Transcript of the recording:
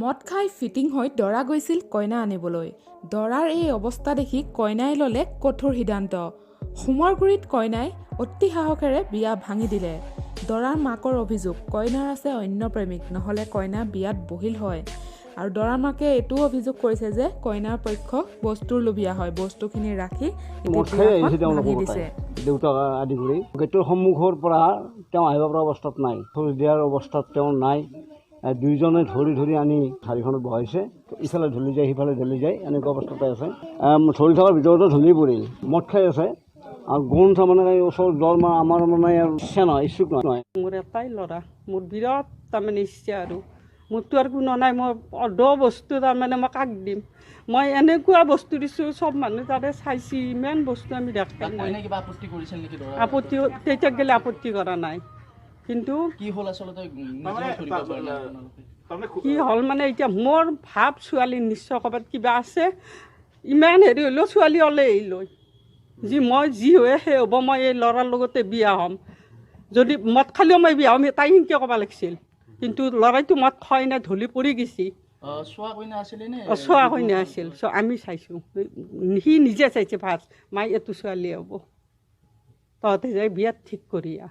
মদ খাই ফিটিং হৈ দৰা গৈছিল কইনা আনিবলৈ। দৰাৰ এই অৱস্থা দেখি কইনাই ল'লে কঠোৰ সিদ্ধান্ত। হোমৰগুৰিত কইনাই অতি সাহসেৰে বিয়া ভাঙি দিলে। দৰাৰ মাকৰ অভিযোগ, কইনাৰ আছে অন্য প্ৰেমিক, নহ'লে কইনা বিয়াত বহিল হয়। আৰু দৰাৰ মাকে এইটোও অভিযোগ কৰিছে যে কইনাৰ পক্ষ বস্তুৰ লোভীয়া হয়, বস্তুখিনি ৰাখি মদ খাই আহিছে। বিয়াখন তেওঁলোকৰ ভাঙি গোটাই দিছে। দেউতাক আদি কৰি গেটৰ সন্মুখৰ পৰা তেওঁ আহিব পৰা অৱস্থাত নাই, খোজ দিয়াৰ অৱস্থাত তেওঁ নাই। দুইজনে ধৰি ধৰি আনি গাড়ীখনত বহাইছে। ইফালে ঢলি যায়, সিফালে ঢলি যায়, এনেকুৱা অৱস্থাতে আছে। ধৰি থকাৰ ভিতৰতে ঢলি পৰিল। মদ খাই আছে আৰু গোন্ধ তাৰমানে এই ওচৰত যোৱাৰ মানে আমাৰ মানে ইচ্ছা নহয়, ইচ্ছুক নহয়। মোৰ এটাই ল'ৰা, মোৰ বিৰাট তাৰমানে ইচ্ছা আৰু মোৰতো আৰু কোনো নাই। মই অৰ্ধ বস্তু তাৰমানে মই কাক দিম? মই এনেকুৱা বস্তু দিছোঁ, চব মানুহ তাতে চাইছি, ইমান বস্তু আমি দেখা নাই। কইনাই কিবা আপত্তি কৰিছিল নেকি দৰা? আপত্তি তেতিয়া গ'লে আপত্তি কৰা নাই, কিন্তু কি হ'ল আচলতে নিজেও ধৰিব পৰা নাই আপোনালোকে? কি হ'ল মানে এতিয়া মোৰ ভাৱ ছোৱালী নিশ্চয় ক'ৰবাত কিবা আছে। ইমান হেৰি হ'লেও ছোৱালী ওলাই আহিলৈ যি মই যি হয় সেই হ'ব, মই এই ল'ৰাৰ লগতে বিয়া হ'ম। যদি মদ খালেও মই বিয়া হ'ম, তাই সেনকে ক'ব লাগিছিল। কিন্তু ল'ৰাইটো মদ খোৱাই নাই, ঢলি পৰি গৈছি। চোৱা কইনা আছিলে নে? চোৱা কইনা আছিল। আমি চাইছোঁ, সি নিজে চাইছে ফাৰ্ষ্ট, মাই এইটো ছোৱালী হ'ব, তহঁতে যাই বিয়াত ঠিক কৰি আহ।